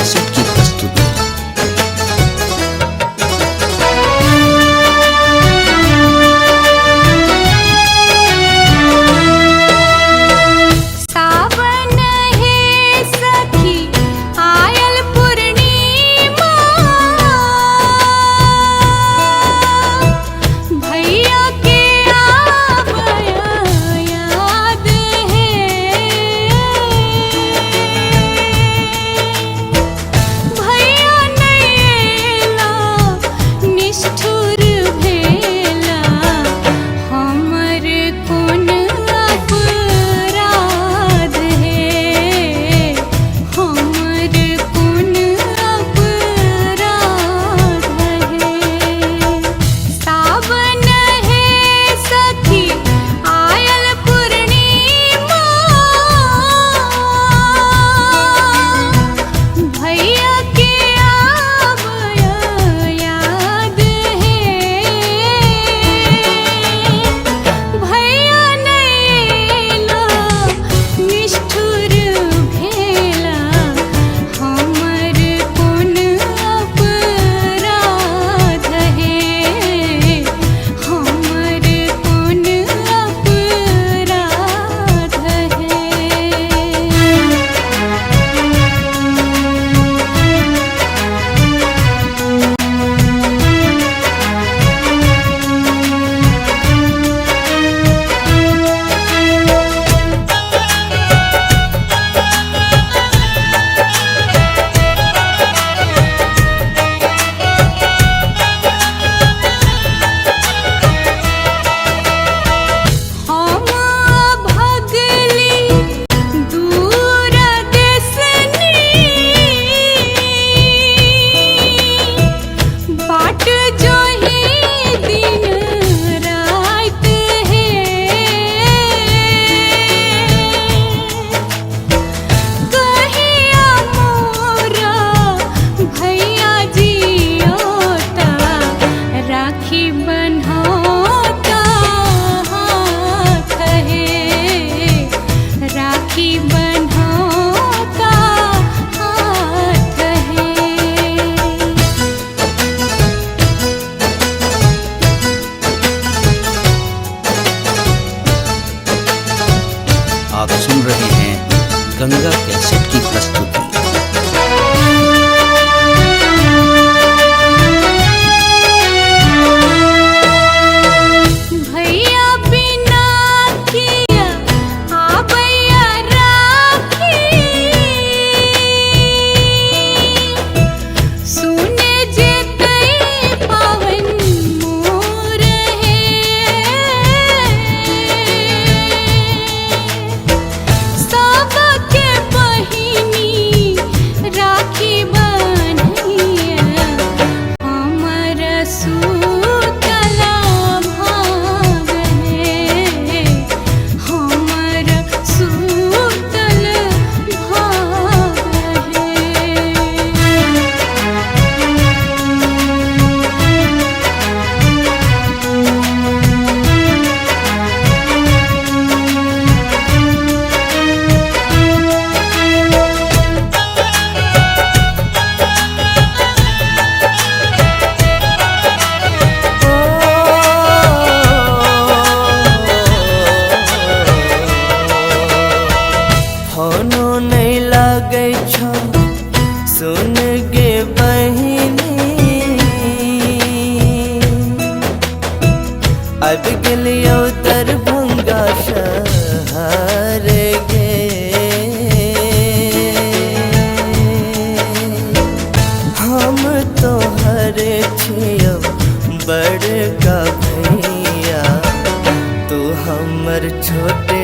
Cassette की प्रस्तुति। सावन हे सखी आयल पूर्णिमा, भैया के आबया याद है। भैया नैला निष्ठुर भेला, हमर कोन अपराध है, हमर कोन अपराध है। सावन हे सखी आयल पूर्णिमा, भैया के आबया याद है। भैया नैला निष्ठुर भेला, हमर कोन अपराध है, हमर कोन अपराध है। हम भगली दूर देसनी, बाट जोही दिन रात है। कहिया मोरा भैया जियोता, राखी बन्होता हाथ है, राखी बन्होता हाथ है। आप सुन रहे हैं गंगा कैसेट की प्रस्तुति। भैया बिना किया आबैया राखी, सुने जेतै पावन मोर है। सबके बहिनी राखी बन्हैया, हमर सुतला भाग है, हमर सुतल भाग है। फोनो नहीं लागै छौ सुन गे बहिनी, आबि गेलियौ दरभंगा शहर गे। हम तोहर छियौ बड़का भैया, तू हमर छोटे